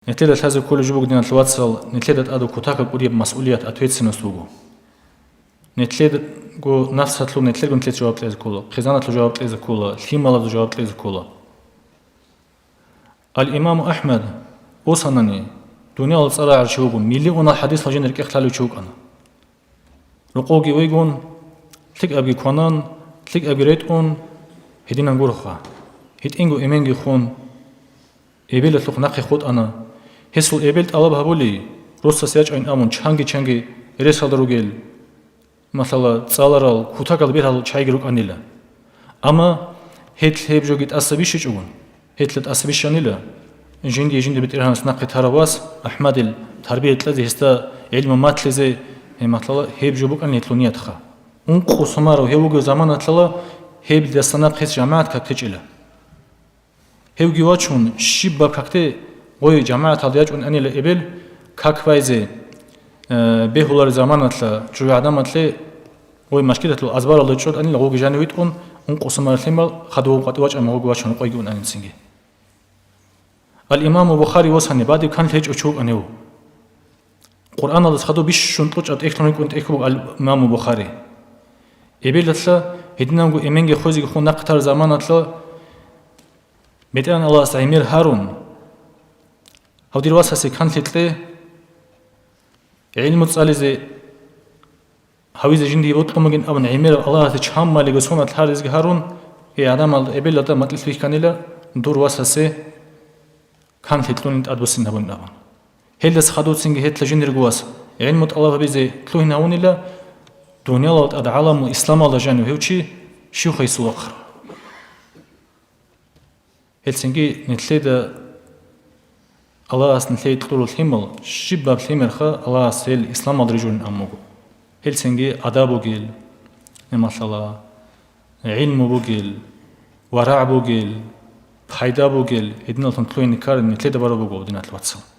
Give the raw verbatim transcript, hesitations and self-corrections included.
Нилъеда лъазе кколеб жо буго, диналъул вацал, нилъеда тӀаде кутакаб кӀудияб масъулият, ответственность буго. Нилъего нафсалъул нилъерго нилъеца жаваб кьезе ккола, хъизаналъул жаваб кьезе ккола, лъималазул жаваб кьезе ккола. Ал-Имаму Ахмад осанани, дуниялалда цӀар рагӀарав чи вугин, миллионал хӀадисал жинда рекӀехъ лъалев чи вукӀана. Рокъовги вегун, лъикӀабги кванан, лъикӀабги ретӀун, гьединан гуроха. ГьитӀинго эменги хун, эбелалъухъ нахъе хутӀана. Гьесул эбел тӀалаб гьабули, росас ячӀайин абун, чанги-чанги ресалда ругел, масала, цӀаларал, кутакал бергьал чагӀиги рукӀанила. Амма гьел гьеб жоги тӀаса бищичӀогун, гьелъа тӀаса бищанила, жиндие жинда БетӀергьанас нахъе тарав вас Ахмадил тарбия кьезе, гьесда гӀилму малъизе, гьеб махлала гьеб жо букӀанила гьелъул ниятха. Ункъо сумарав гьев вугев заманалъала гьеб дасанахъ гьес жамагӀат как течӀила. Гьевги вачун, щибаб какде гъой жамагӀаталда ячӀун анила эбел, как байзе, э, бегьулареб заманалъа чӀужугӀаданалъе гъой машгидалъул азбаралда чӀун анила гъоги жанив витӀун, ункъо сумарав лъимал хадув къватӀив вачӀан гъоги вачун къойги ун анинцинги. Ал-Имаму Бухари восани бадиб канлъи гьечӀев чи вукӀанев. Къуръаналдаса хадуб бищун кьучӀаб тӀехьлъун рукӀун тӀехь буго ал-Имаму Бухари. Эбелалъа гьединанго эменги хвезеги хун нахъе тараб заманалъа БетӀергьан Аллагьас гӀемер гьарун, гьав дир васасе канлъи кье, гӀилму цӀализе гьавизе жиндие бокьун бугин абун гӀемераб Аллагьасе чамалиго сонат лъаризеги гьарун, гьей гӀадамал эбелалда макьилъ бихьанила дур васасе канлъи кьунин тӀадбуссин гьабун абун. Гьелдаса хадубцинги гьелъа жиндирго вас гӀилму тӀалаб гьабизе лъугьин гьавунила, дуниялалда тӀад гӀаламул исламалда жанив гьев чи щивха гьесул вахъа. Гьелцинги нилъеда Аллагьас нилъее кьураб лъимал, щибаб лъимерха Аллагьас гьел исламалда рижунин абун буго. Гьелцинги адаб бугел, масала, гӀилму бугел, варагӀ бугел, пайда бугел, гьединаллъун лъугьине ккараб нилъеда бараб буго, диналъул вацал.